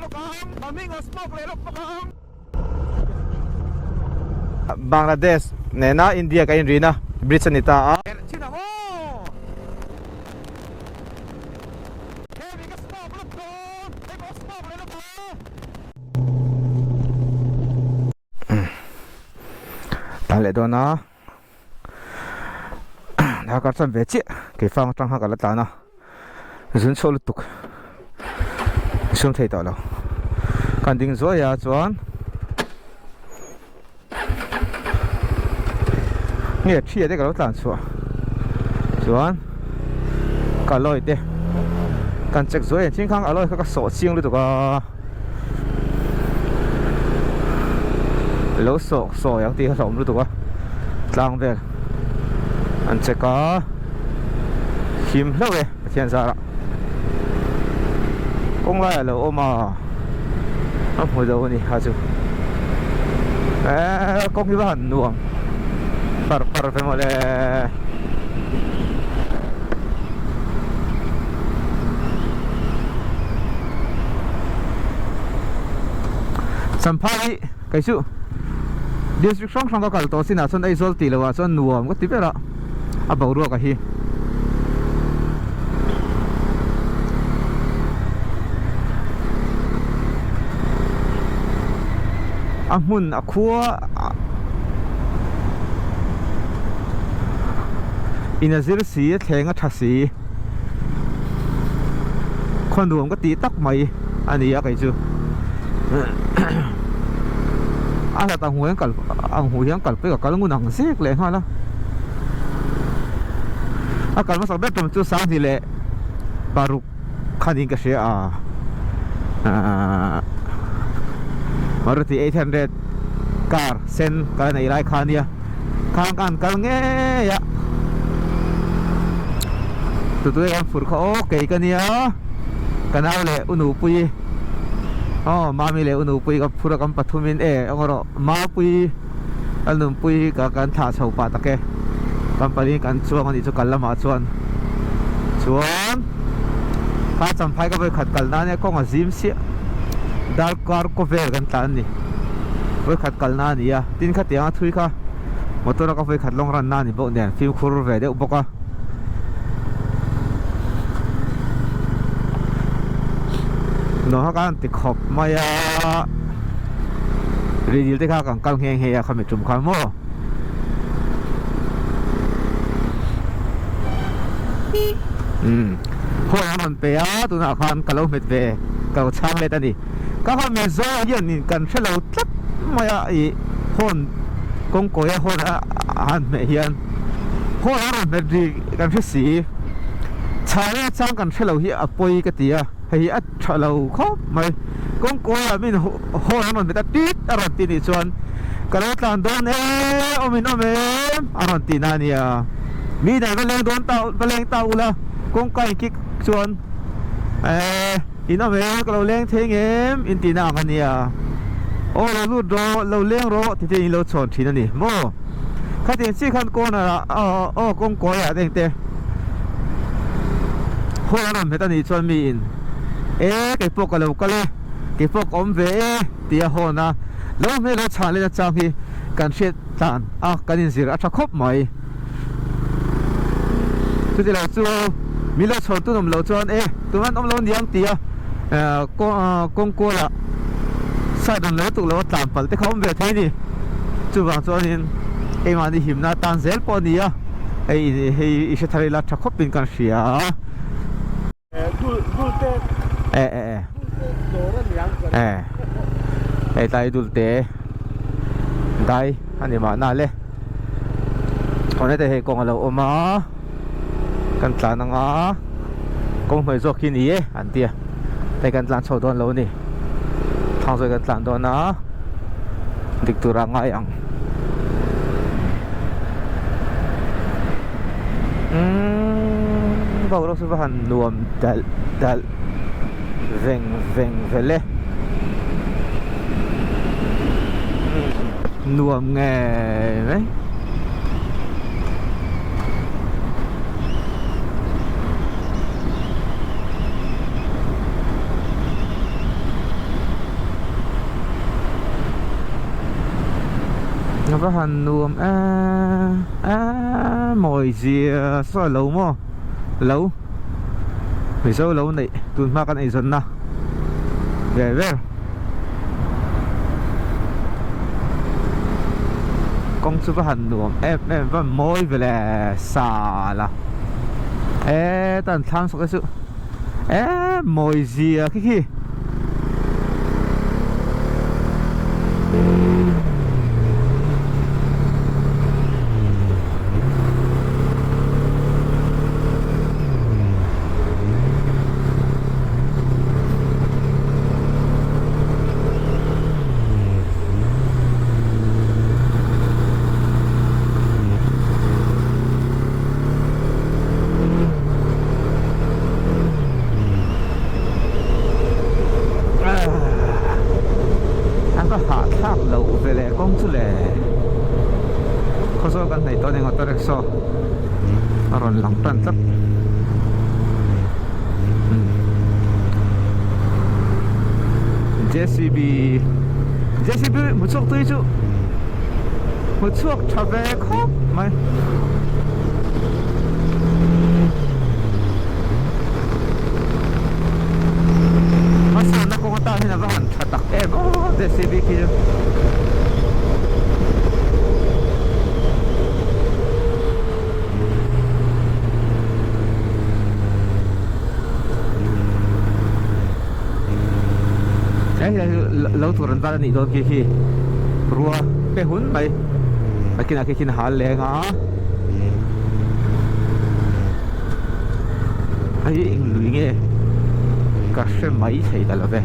bawk ang, ka hming a smoke leh lawk bawk ang. Bangladesh nena India ka inrina bridge a ni ta a. Tan leh dawn a darkar chuan ve chiah keifang atang kha ka la tlan a zun chhuah lutuk sum thei tawh lo kan ding zuai a chuan nge thia te ka lo tlan chhuah chuan ka lawi te kan check zuai ang ching khang a lawi kha ka sawh chiang lutuk a lo sawh sawi ang tih kha hlauhawm lutuk a tlang vel an check a him hlauh e Pathian zarah kawng laiah a lo awm a a hmu lo a ni kha chu eee kawng hi va han nuam par par ve mawle Champhai hi kei chu district hrang hrang ka kal tawh chinah chuan Aizawl tih loh ah chuan nuam ka ti ber a. a boruak a hi a hmun a khua in a zir si a thleng a tha si khaw nuam ka tih tak mai a ni a kei chu a hlat ang hu hian kal ang hu hian kalpui ka kal ngun ang zek leh nghal a. A kal hmasak ber tum chu Sanghnih leh paruk khanin ka hria a ahh Maruti 800 car sen ka la neih lai kha ania khang khan kal ngei a tutui kan fur kha aw kei ka nia ka nau leh u nupui aw mami leh u nupui ka phur a kan pathumin e eng erawh mapui. A nunpui hi ka kan thlah chho pah tak e company kan chuang anih chu kal lamah chuan chuan kha champhai ka vawikhat kal nan e kawng a zim chiah darkar kaw vel kan tlan ani vawikhat kal na ani a tin khatiang a thui kha motor a ka vawikhat lawng ran na ani bawk nen fimkhur ve deuh bawk a. Nuam kha kan ti khawp mai a Ridil te kha kan kal nghe nghe a khami tum khan maw umm hawn an rawn pe a tunah khan ka lo hmet ve ka lo chhang let a ni ka kha Mizo hian in kan hre lo tlat mai a ih hawn kawngkawi a hawn a han hmeh hian. Hawn a rawn hmet ri kan hre si. Chhai a chang kan hre lo hi a pawi ka ti a, hei hi a tha lo khawp mai. Kawngkawi ah min hawn a rawn hmet a tit a rawn ti nih chuan ka lo tlan dawn e, awm in awm em a rawn tih na a nia. Mi dang va leng dawn ta va leng ta ula kawngka in kik chuan eh in awm em ka lo leng thei ngem in tih na ang a nia. Aw lo lut rawh lo leng rawh ti te in lo chhawn thin a ni maw. Khatiang chi khan corner ah aw aw kawng kawi ah te engte hawn an rawn hmet a nih chuan mi in e kei pawh ka lo kal e kei pawh ka awm ve e tih a hawn a lo hmel lo chhan leh nachang hi kan hriat tlan a kan inzir a tha khawp mai chuti lo chu mi lo chhawn tun awm lo chuan e tunah an awm lo niang tih a kawng kual ah side rawn lo tuk lo a tlan palh te kha awm ve thei a ni chuvang chuanin engmahni himna atan zel pawh a ni a hei hei i hre thar ila tha khawpin kan hria e e e e hei tlai dul te dai a ni mahna le awm hete hei kawng a lo awm a kan tlan anga kawng hnuai zawk hi ni e an ti a hei kan tlan chho dawn lo a ni thang zawk kan tlan dawn a dik tur a ngai ang umm boruak chu va han nuam dalh dalh veng veng vel e nuam ngei mai. A va han nuam em em mawi zia saw lo maw lo Mizo lo neih tun hma kan eizawnna ve ber kawng chu va han nuam em em va mawi ve le sala e tan thlang chhawk te chu e mawi zia khi khi. A va hahthlak loh ve leh kawng chu le khawzawl kan hnaih tawh a ni auto rickshaw a rawn lang tan tlat J_C_B J_C_B hmu chhuak tui chu hmu chhuak tha ve khawp mai. Hmasawnna kawng atan hian a va han tha tak em aw JCB khi chu. He hi lo tur an vat a nih dawn khi khi rua pe hun mai nakinah khi khin a hal leng a. Hei eng lui nge ka hre mai thei ta lo ve.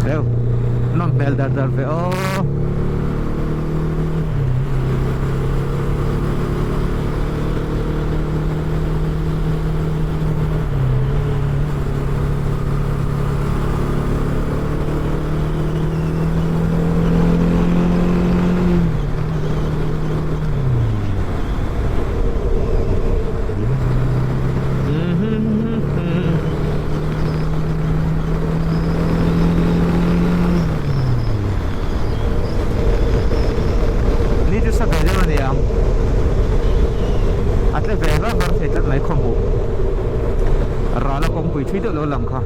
Heu nawm hmel dar dar ve aw. Ni chu sa ve deuh a ni ang a tle ve var var thei tlat mai khawhmuh rala kawngpui thui deuh lo lang kha.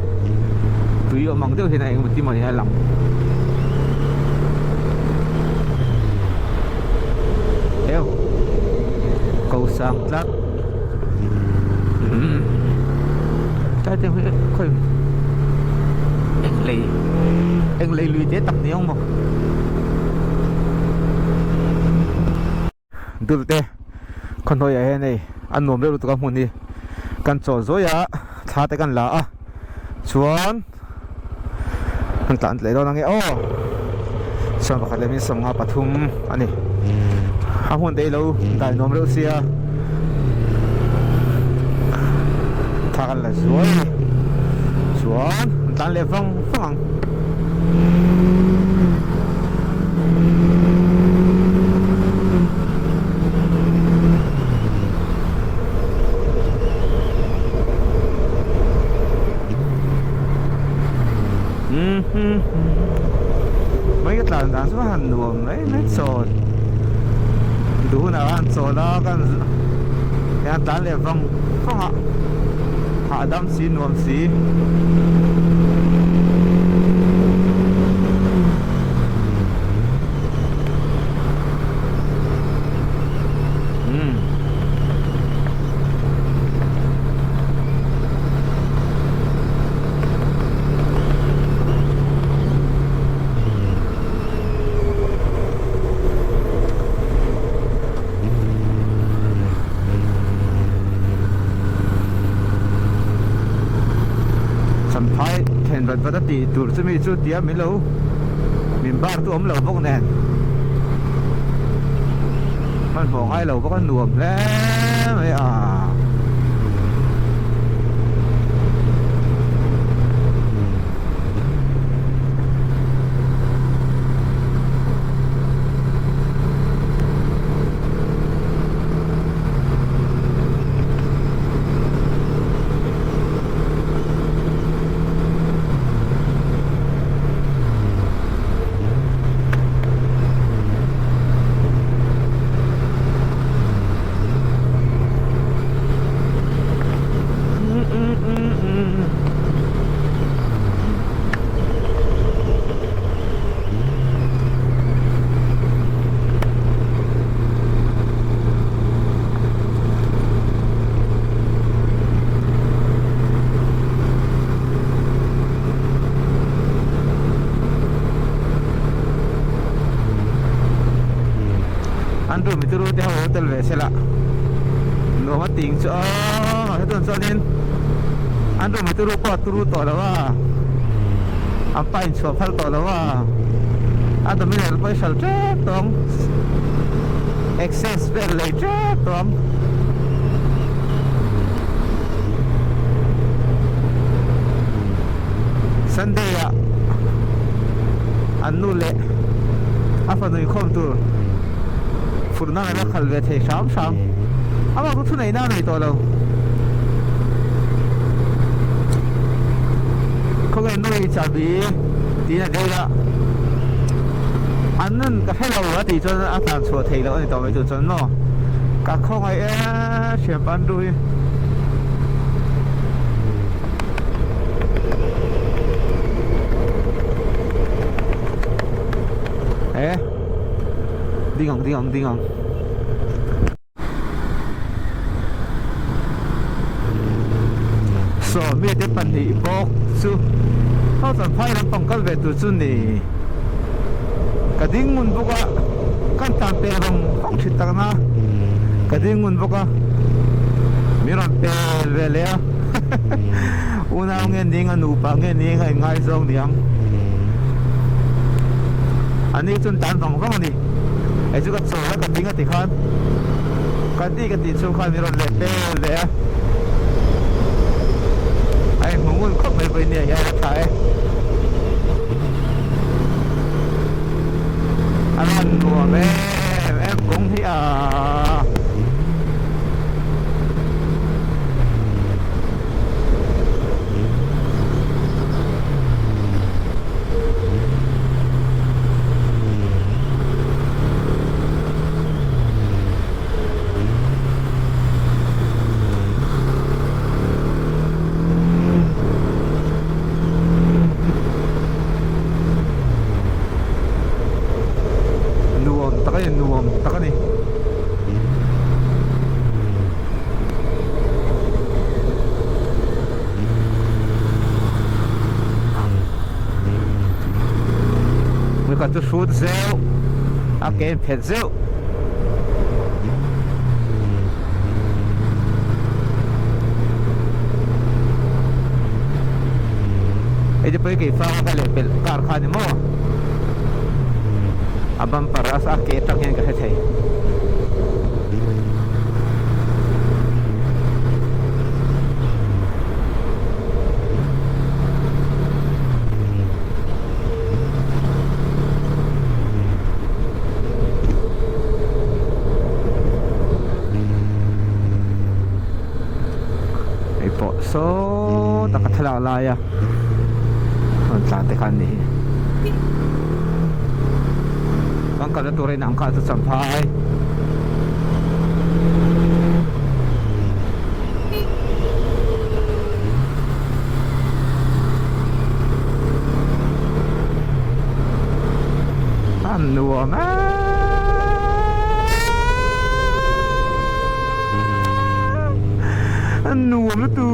Tui awm ang deuh hian a engemaw ti mawni a lang. Heu ko sang tlat umm tlai te hi khawi eng lei eng lei lui te tak ni ang maw. Dul te khawhnuaiah hian hei a nuam deuh lutuk a hmun hi kan chawl zuai a thla te kan la a chuan kan tlan leh dawn ange aw chuan pakhat leh min sawmnga pathum a ni a hmun te hi lo dai nuam reuh sia thla kan la zuai a ni chuan kan tlan leh vang vang ang. Mai ka tlan dan chu a han nuam mai mai chawl duh hunah khan chawl a kan hian tlan leh vang vang a hahdam si nuam si. Champhai then vat vat a tih tur chumi chu tia min lo min bar tu awm lo bawk nen hmanhmawh ngai lo bawk a nuam hle mai a. turu te ho lo tel ve se la nuam a ting chu aw mahse tun chuanin an room turu pawh a turu tawh lo a an pa in chhuah phal tawh lo a a dominal pawh i hral tep tawh ang access vel lei tep tawh ang. Sunday ah an nu leh a fanu inkhawm tur furna an la khalh ve thei hram hram amah chu thuneihna a nei tawh lo khawnge nu i chahbi tiin a dil a an nun ka hre lo a tih chuan a tlan chhuah theih loh a ni tawh mai chu chuan maw ka khawngaih e thianpa an ru hi. E ding ang ding ang ding ang saw mi te pahnih bawk chu ho chuan phai lampang kal ve tur chu ni ka ding ngun bawk a kan tan pel vang vang thin tak na ka ding ngun bawk a min rawn pel ve leh a unau nge ning a nupa nge ning a inngaizawng niang a ni chuan tan vang vang a ni hei chu ka chawl a ka ding a ti khan ka ti ka tih chhung khan min rawn leh pel leh a a inhmu ngun khawp mai pawhin nia hian a tha e a rawn nuam em em kawng hi a. Nuam tak a ni nuam tak a ni. Ka chu hrut zeuh a ke in phet zeuh. Hei te pawh hi kei fang a ka leh pelh kar kha a ni maw a bumper a a ke atang hian ka hre thei. Hei pawh saw taka thlalak laia rawn tlan te kha an ni hi kan kalna tur a inang kha chu champhai. A nuam e a nuam lutuk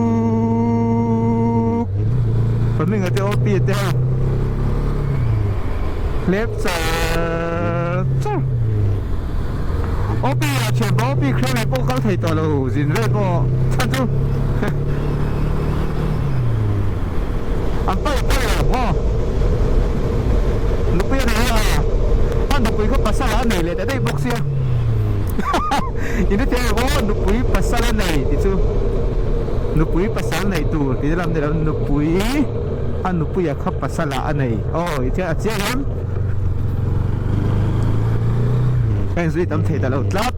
Flamingo te OP te ho hlep char char OP ah thianpa OP Kremlin pawh kal thei tawh lo zin vel pawh chhan chu An paih paih lo maw? Nupui a nei a, a nupui kha pasal a nei leh ta daih bawk sia. In hrethiam lo maw? Nupui pasal a nei tih chu nupui pasal nei tur tih lam ni lo, nupui a nupuia kha pasal ah a nei. Aw i thiam a chiang em? Ka inzui tam thei ta lo tlat.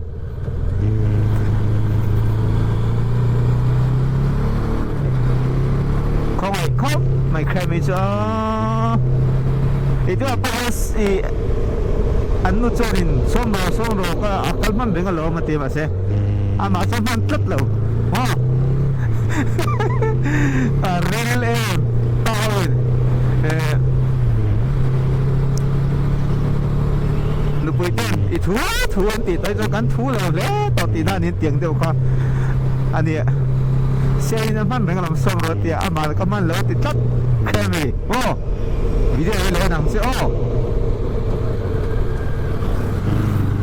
Khawngaih khawp mai khrem hi chu aw i chu a pass i an nu chuanin sawm ro sawm ro ka a kal hman reng alawm a ti mahse amah chuan hman tlat lo maw a rel em pa hoin eh nupui ten i thu Thu an tih tawh hi chuan kan thu lo hle tawh tih dan in tiang deuh kha a nia. Siain a hman reng alawm sawm rawh tia amah ka hman lo a ti tlat kher mai aw video hi lo en ang che aw.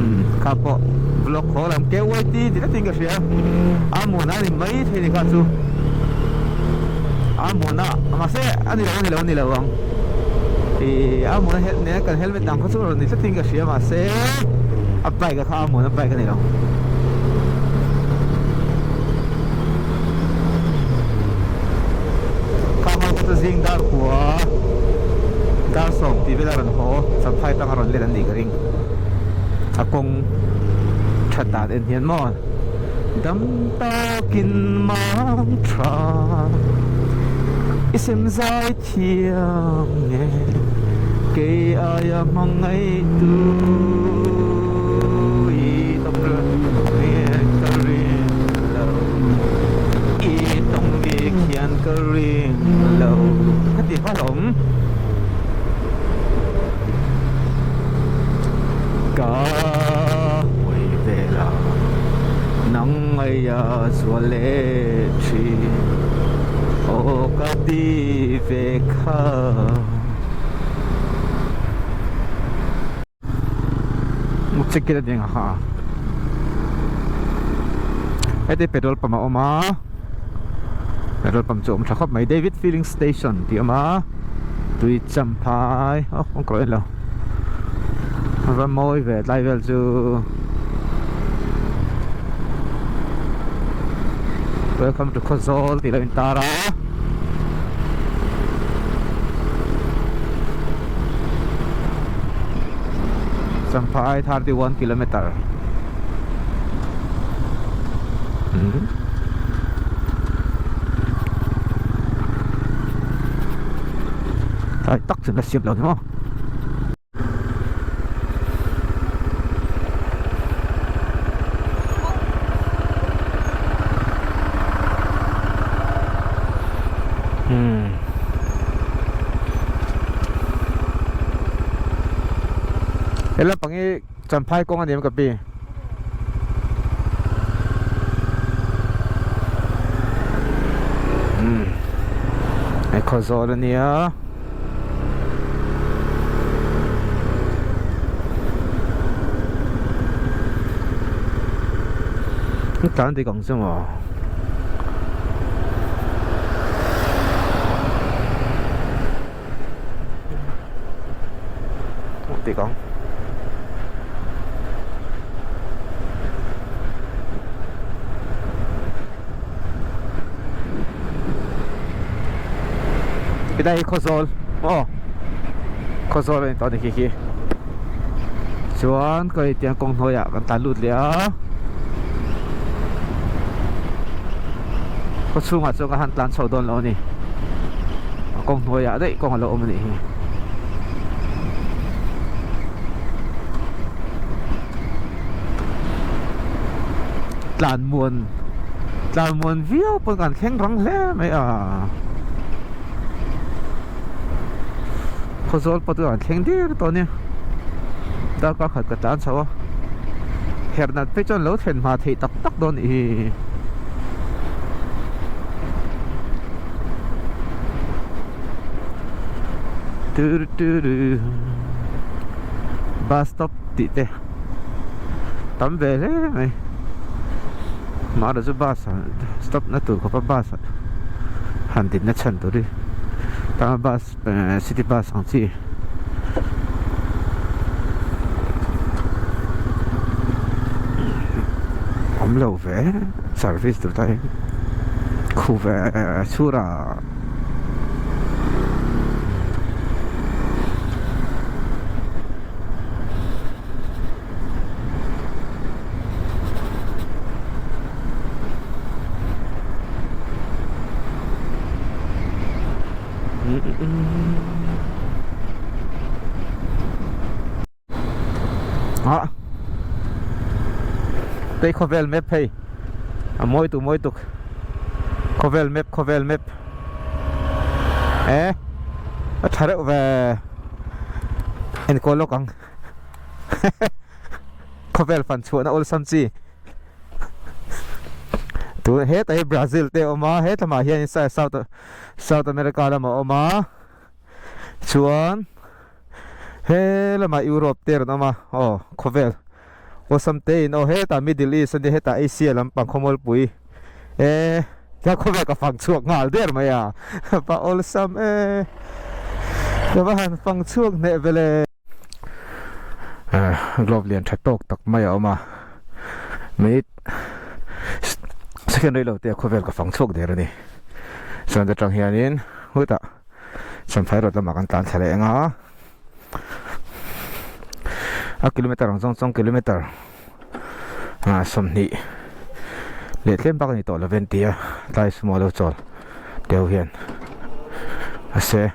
Umm kha pawh Vlog haw lam KYT ti tlatin ka hria a hmun a ni mai thei ni kha chu a hmun a mahse a ni lo a ni lo a ni lo ang ih a hmun a nena kan helmet ang kha chu rawn ni tlatin ka hria mahse a bike a kha a hmun a bike a ni lo. Kha ho kha chu zing dar kua dar sawm tih vel a rawn haw champhai tang a rawn let an nih ka ring. A kawng that dan en hian maw dam takin mang tha i sem zai thiam nge kei aia hmangaih tu i tawng ring ka ring lo i tawng bik hian ka ring lo ka ti hma hlawm. Ka hawi vel a, nang ngaia zual leh thin aw ka ti ve kha. Check in a ding a ha heti petrol pump a awm a petrol pump chu a awm tha khawp mai David filling station tih a awm a. Tui champhai aw kawng kawh en lo va mawi ve tlai vel chu welcome to Khawzawl tih lo in tar a champhai 31 kilometer Tlai tak chu la siam lo ni maw. Hmm. Hela pangi Champhai kawng a ni em ka pi? Umm hei Khawzawl a nia tlan dik ang chu maw. Dik ang. Helai hi Khawzawl aw Khawzawl a ni tawh a ni khi khi chuan ka tiang kawng hnuaiah kan tlan lut leh a khaw chhungah chuan ka han tlan chho dawn lo a ni a kawng hnuaiah daih kawng a lo awm a nih hi. Tlan muan tlan muan viau pawn kan thleng rang hle mai a Khawzawl pawh chu an thleng dir tawh a nia darkar khat ka tlan chho a herh nat phei chuan lo thlen hma theih tak tak dawn nih hi. Bus stop tih te tam ve hle mai mahni chu bus stop na tur khawpa bus han din na chhan tur hi tah bus city bus ang chi awm lo ve service tur ta hian khu ve chhur a. Ah Tei khawvel map hei a mawi tuk mawi tuk khawvel map khawvel map eh a tha reuh ve enkawl lawk ang khawvel fan chhuahna awlsam chi tun hetah hi Brazil te a awm a hetlamah hian South South America lamah a awm a chuan. He lamah Europe te a rawn awm a, aw khawvel Awlsam te in aw hetah Middle East a nia hetah Asia lampang khawmualpui e ka khawvel ka fang chhuak nghal der mai a pa awlsam e ka va han fang chhuak hneh ve le. Globe lian tha tawk tak mai a awm a minute second rei lo te a khawvel ka fang chhuak der a ni chuan atang hianin hutah Champhai road lamah kan tlan thla leh eng a. A kilometer ang zawng chuan kilometer ah 20 leh tlem bak a ni tawh lo ve an ti a tlai sumo lo chawl deuh hian a se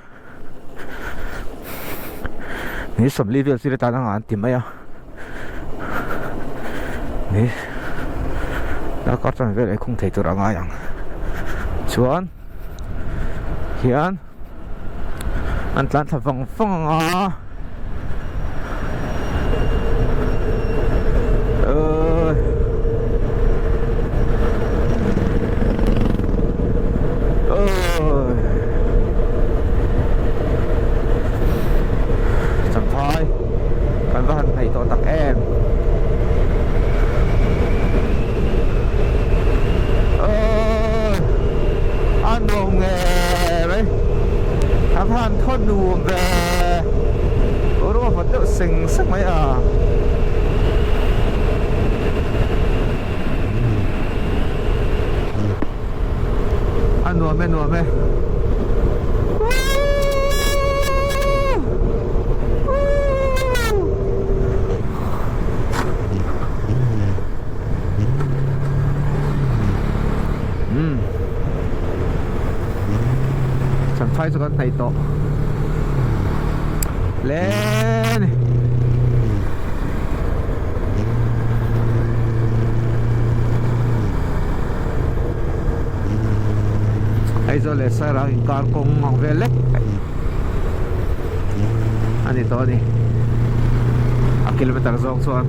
ni 40 vel chu tan anga an ti mai a ni darkar chuan vel ei khung thei tur a ngai ang chuan hian. An tlan thla vang vang ang a Oi Oi Champhai kan va han hnaih tawh tak em Oi A nuam nge. Mai a van thaw nuam ve ruah vawt deuh seng seng mai a a nuam e nuam e Umm Champhai chu kan hnaih tawh hle a ni. Aizawl leh Sairang inkar kawng ang vel lek a ni tawh a ni a kilometer zawng chuan.